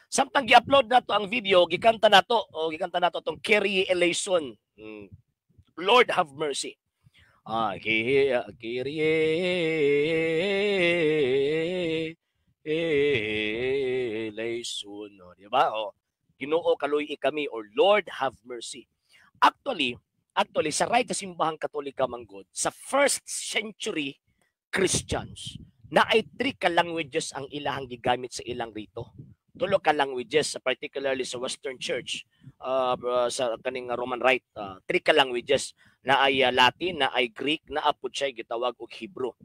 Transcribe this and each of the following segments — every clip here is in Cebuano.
Samtang gi-upload nato ang video, gikanta nato o gikanta nato tong Kyrie eleison. Lord have mercy. Ah, Kyrie eleison, no, di ba? Oh, Ginoo, kaluy kami or Lord have mercy. Actually, sa right sa Simbahang Katolika manggod, sa first century Christians, na ay three ka languages ang ilahang gigamit sa ilang rito. Tulo ka languages, particularly sa Western Church, sa kaning Roman Rite, three ka languages na ay Latin, na ay Greek, na apod siya gitawag og Hebrew.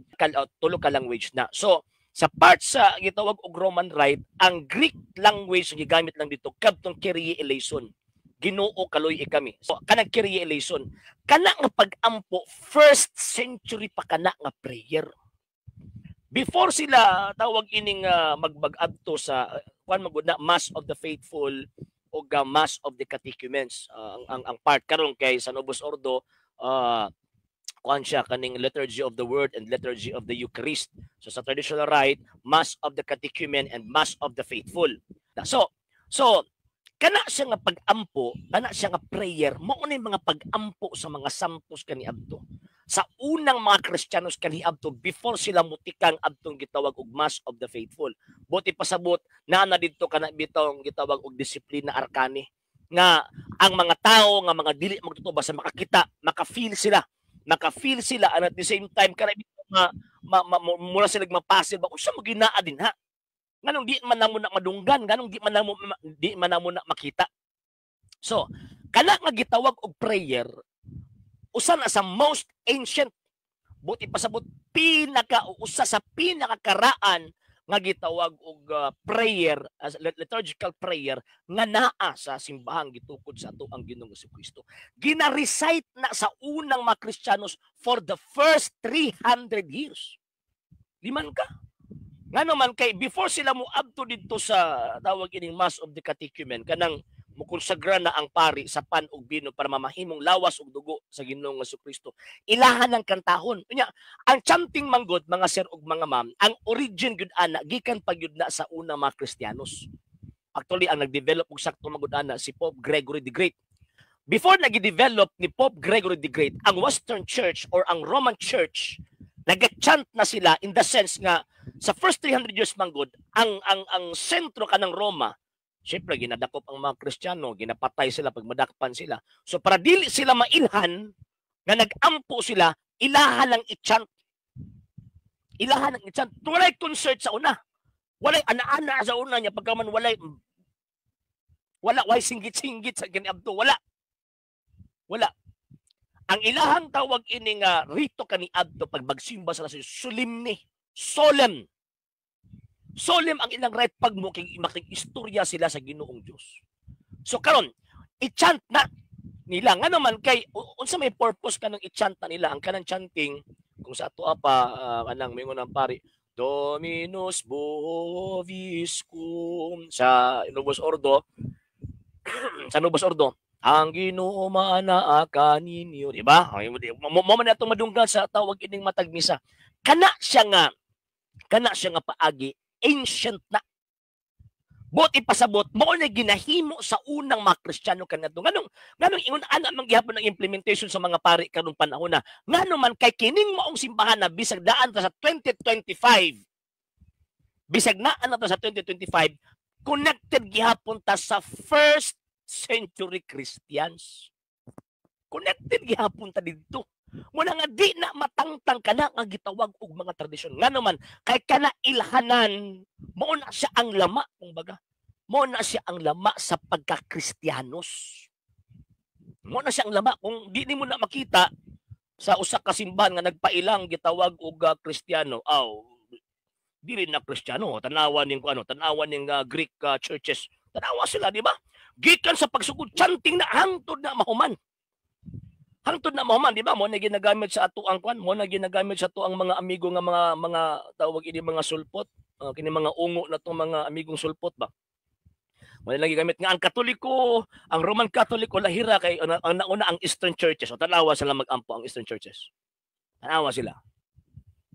Tulo ka language na. So, sa part sa gitawag og Roman Rite, ang Greek language ang gigamit lang dito kadtong Kyrie eleison. Ginoo, kaluy kami. So kanang Kyrie eleison, kana nga pag-ampo, first century pa kana nga prayer. Before sila tawag ining magbag-adto sa kuan magud na Mass of the Faithful o Mass of the Catechumens. Ang part karon kay sa Novus Ordo, kuan siya kaning Liturgy of the Word and Liturgy of the Eucharist. So sa traditional rite, Mass of the Catechumen and Mass of the Faithful. So kana siya nga pag-ampo, kana siya nga prayer, mao ni mga pag-ampo sa mga santos kaniadto. Sa unang mga Kristiyanos kaniadto before sila mutikang adtong gitawag og Mass of the Faithful. Buot ipasabot naa na didto kana bitong gitawag og disiplina arcani nga ang mga tao nga mga dili magtotoo sa makakita, maka-feel sila and at the same time kana ma, ma, ma, mula sila mapasil ba, unsa mo ginaa din ha, nganong di man namo na madunggan, nganong di man namo na makita. So kana nga gitawag og prayer, usa na sa most ancient, buot ipasabot pinaka usa sa pinakakaraan nga gitawag og prayer as liturgical prayer nga naa sa simbahang gitukod sa ato ang Ginoong Kristo. Gina-recite na sa unang mga Kristiyanos for the first 300 years. Liman ka. Ngano man kay before sila mo adto didto sa tawag ining Mass of the Catechumen, kanang mukonsagra na ang pari sa pan ug bino para mamahimong lawas ug dugo sa Ginoong Kristo. Ilahan ng kantahon. Unya, ang chanting manggod, mga sir ug mga ma'am, ang origin gyud ana gikan pa gyud na sa una mga Kristiyanos. Actually, ang nag-develop og sakto magud ana si Pope Gregory the Great. Before nag-develop ni Pope Gregory the Great, ang Western Church or ang Roman Church, nag-chant na sila in the sense nga sa first 300 years manggod, ang sentro kanang Roma, siyempre, ginadakop ang mga Kristiyano, ginapatay sila pag madakpan sila. So para dili sila mailhan, nga nag-ampo sila, ilahan lang i-chant. Ilahan lang i-chant. Walay concert sa una. Walay ana-ana sa una niya pagkaman walay wala way singgit-singgit sa kaniadto, wala. Wala. Ang ilahang tawag ini nga rito kaniadto pag magsimba sa solemni, solemn. Solemn ang ilang right pag making istorya sila sa Ginoong Dios. So karon, i-chant na nila, ngano man kay unsa may purpose kanang i-chant na nila ang kanang chanting, kung sa ato pa kanang mingon ang pari, Dominus vobiscum, sa Novus Ordo, ang Ginoo maanaa kaninyo, di ba? Mo man atong madunggan sa tawag ining matag misa. Kana siya nga paagi, ancient na. Buot ipasabot, mao na ginahimo sa unang mga Kristiyano kaniadto. Nganong ingon ana man gihapon ang implementation sa mga pari karong panahon na? Ngano man kay kining maong simbahan na bisag daan ta sa 2025. Bisag naa na ta sa 2025, connected gihapon ta sa first century Christians. Connected gihapon ta didto. Muna nga di na matangtang kana nga gitawag og mga tradisyon. Ngano man kay kana ilhanan, mao na siya ang lama kumbaga. Mao na siya ang lama sa pagkakristiyanos. Mao na siya ang lama kung di nimo na makita sa usa ka simbahan nga nagpailang gitawag og Kristiyano. Aw, dili na Kristiyano. Tanawa ning ano, tanawa ning Greek churches. Tanawa sila, di ba? Gikan sa pagsugod, chanting na hangtod na mahuman. Hangtod na mahuman, di ba? Mo na ginagamit sa ato ang kwan, mo na ginagamit sa ato ang mga amigo nga mga tawag ini mga sulpot, kini mga ungo na tong mga amigong sulpot ba. Mo na gigamit nga ang Katoliko, ang Roman Catholic o lahira kay ang nauna ang Eastern Churches. O tanawa sila magampo ang Eastern Churches. Tanawa sila.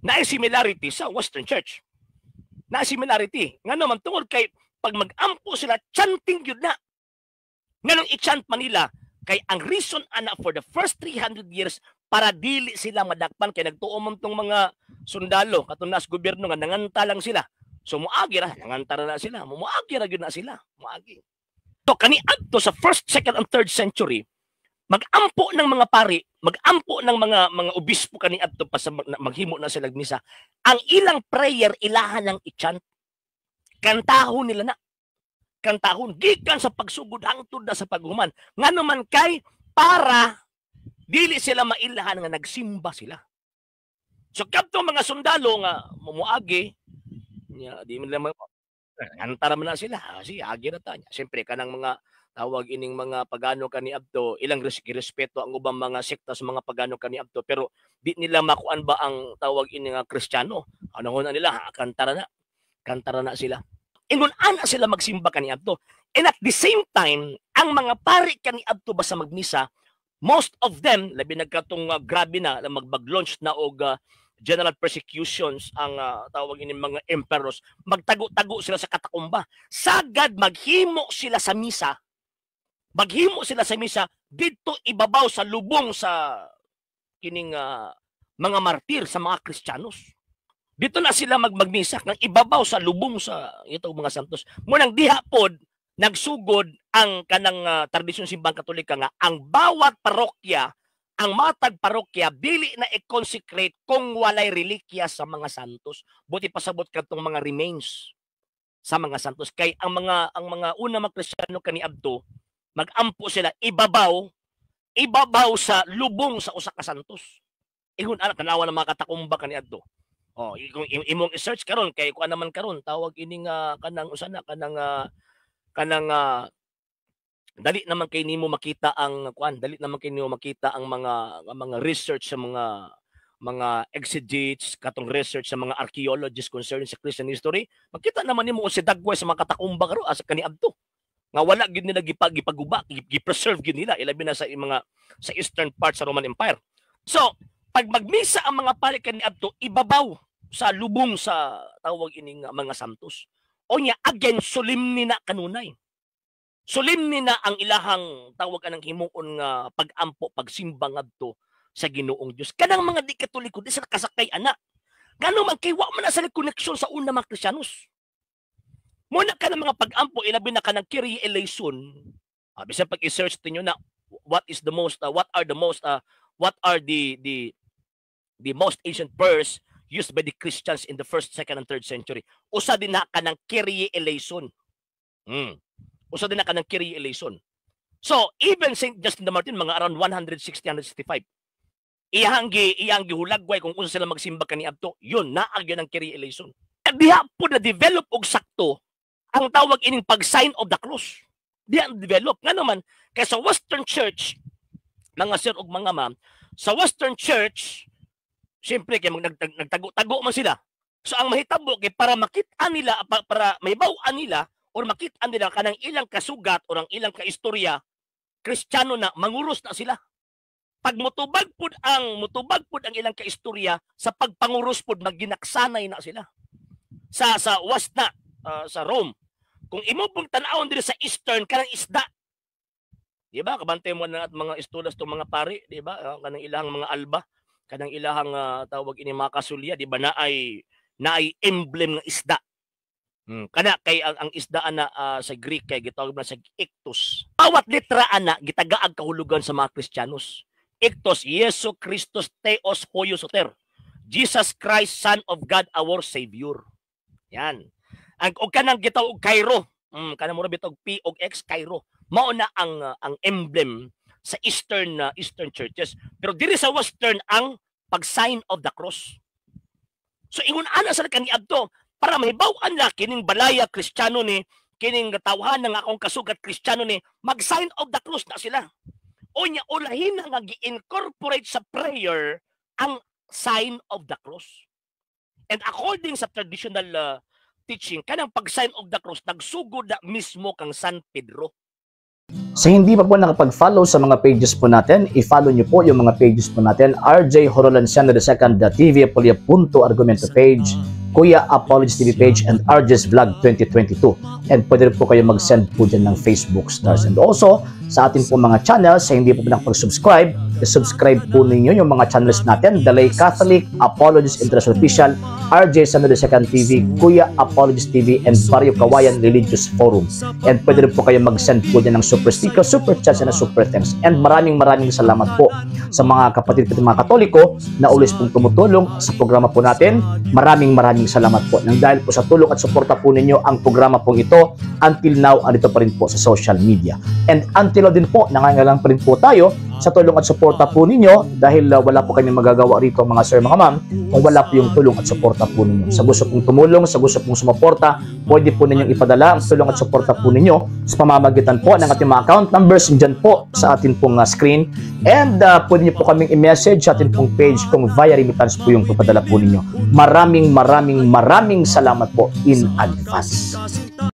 Naay similarity sa Western Church. Na similarity. Nga naman tungod kay Pag mag-ampo sila, chanting gyud na. Nganong i-chant man nila? Kay ang reason ana for the first 300 years, para dili sila madakpan, kay nagtuo man tong mga sundalo katong nas gobyerno nga nanganta lang sila. So muagi ra, nanganta ra na sila. Muagi ra gyud na sila. Muagi. So kani adto sa first, second and third century, magampo ng mga pari, magampo ng mga obispo kani adto pa sa maghimo na sila misa. Ang ilang prayer, ilahan ng i-chant. Kantahon nila na. Kantahon gikan sa pagsugod hangtod na sa paghuman. Ngano man? Kay para dili sila mailahan nga nagsimba sila. So kadtong mga sundalo nga mumuagi nya, di man nila nganta man na sila. Ah, sige, agi ra ta nya. Siyempre kanang mga tawag ining mga pagano kaniadto, ilang respeto ang ubang mga sekta sa mga pagano kaniadto, pero di nila makuan ba ang tawag ini nga Kristiyano. Ano na nila, kantara na. Kantara na sila. Ingon ana sila magsimba kaniadto. And at the same time, ang mga pari kaniadto ba sa magmisa, most of them, labi nagkatong grabe na mag-launch na og general persecutions ang tawag ini mga emperors, magtago-tago sila sa katakumba. Sagad maghimo sila sa misa, maghimo sila sa misa didto ibabaw sa lubong sa kining mga martir sa mga Kristiyanos. Dito na sila magmisa ng ibabaw sa lubong sa ito mga santos. Munang diha pod nagsugod ang kanang tradisyon Simbang Katolika nga ang bawat parokya, ang matag parokya dili na i-consecrate kung walay relikya sa mga santos. Buti pasabot kadtong mga remains sa mga santos, kay ang mga una mga Kristiyano kaniadto, magampo sila ibabaw ibabaw sa lubong sa usa ka santos. Ingon ana, tanawa ng mga katakumba kaniadto. Oh, kung imong i-search karon, kay kuan naman karon, tawag ining kanang usa na kanang dali naman kay nimo makita ang kuan, dali naman kay nimo makita ang mga research sa mga exegetes, katong research sa mga archaeologists concerning sa Christian history. Makita naman nimo si dagway sa mga katakumba karon asa kaniadto nga wala gyud nila gipaguba, gi-preserve gyud nila, ilabi na sa mga sa eastern part sa Roman Empire. So pag magmisa ang mga pari kaniadto, ibabaw sa lubong sa tawag ining mga santos. Onya again, solemni na kanunay. Solemni na ang ilahang tawag anang himuon nga pag-ampo, pagsimba ngadto sa Ginoong Dios. Kanang mga di Katoliko, di sila kasakay ana. Ngano man? Kay wa man na sila koneksyon sa una mga Kristiyanos. Muna ka ng mga pag-ampo, ilabi na kanang Kyrie eleison. Bisan pag i-search ninyo na what are the most what are the most ancient prayers used by the Christians in the first, second, and third century. Usa din na kanang Kyrie eleison. Usa din na kanang Kyrie eleison. So, even St. Justin the Martyr, mga around 160, 165, iyang gihulagway kung unsa sila magsimba kaniadto, yun, naa gyud ang Kyrie eleison. Diha po na develop og sakto ang tawag ining pag-sign of the cross. Diha na develop. Nga naman, kay sa Western Church, mga sir ug mga ma'am, sa Western Church, siyempre, kay nagtago-tago man sila. So ang mahitabo kay para makita nila, para mahibaw-an nila or makita nila kanang ilang kasugat or ang ilang kaistorya, Kristiyano na, manguros na sila. Pag mutubag pud ang ilang kaistorya sa pagpanguros pud, magginaksanay na sila. Sa West na sa Rome. Kung imo pong tan-awon diri sa Eastern, kanang isda. Di ba? Kabantay mo na at mga istulas tong mga pari, di ba? Kanang ilang mga alba, kanang ilahang tawag ini mga kasulya, di ba, naay emblem ng isda. Kana kay ang isda ana sa Greek kay gitawag na sa ictus. Bawat letra ana gitagaag kahulugan sa mga Kristiyanos. Ictus, Jesu Christus Theos Huios Soter. Jesus Christ, Son of God, our Savior. Yan. Ang og kanang gitawag og Chi-Rho. Kanang mura bitog P og X, Chi-Rho. Mao na ang emblem sa Eastern churches. Pero diri sa Western, ang pag-sign of the cross. So ingon ana sa kaniadto para mahibaw-an na kining balaya Kristiyano ni, kining tawhan ng akong kasugat Kristiyano ni, mag-sign of the cross na sila. Unya ulahin na nga gi-incorporate sa prayer ang sign of the cross. And according sa traditional teaching, kanang pag-sign of the cross nagsugod na mismo kang San Pedro. Sa hindi pa po nakapag-follow sa mga pages po natin, i-follow nyo po yung mga pages po natin. RJ Horolanciano II, TV Apolia Punto Argumento page, Kuya Apologies TV page, and RJ's Vlog 2022. And pwede rin po kayo mag-send po dyan ng Facebook stars. And also, sa atin po mga channels, sa hindi po nakapag-subscribe, subscribe po ninyo yung mga channels natin: The Lay Catholic, Apologies International Official, RJ San Second TV, Kuya Apologies TV, and Barrio Kawayan Religious Forum. And pwede rin po kayo mag-send po dyan ng super sticker, super chats, and super thanks. And maraming maraming salamat po sa mga kapatid ko, mga Katoliko na always pong tumutulong sa programa po natin. Maraming maraming salamat po. Nang dahil po sa tulong at suporta po ninyo, ang programa pong ito until now andito pa rin po sa social media. And until now din po, nangangailangan pa rin po tayo sa tulong at suporta po ninyo dahil wala po kami magagawa rito, mga sir, mga ma'am, kung wala po yung tulong at suporta po ninyo. Sa gusto pong tumulong, sa gusto pong sumuporta, pwede po ninyong ipadala ang tulong at suporta po ninyo sa pamamagitan po ng ating mga account numbers dyan po sa atin pong screen. And pwede niyo po kaming i-message sa atin pong page kung via remittance po yung papadala po ninyo. Maraming maraming maraming salamat po in advance.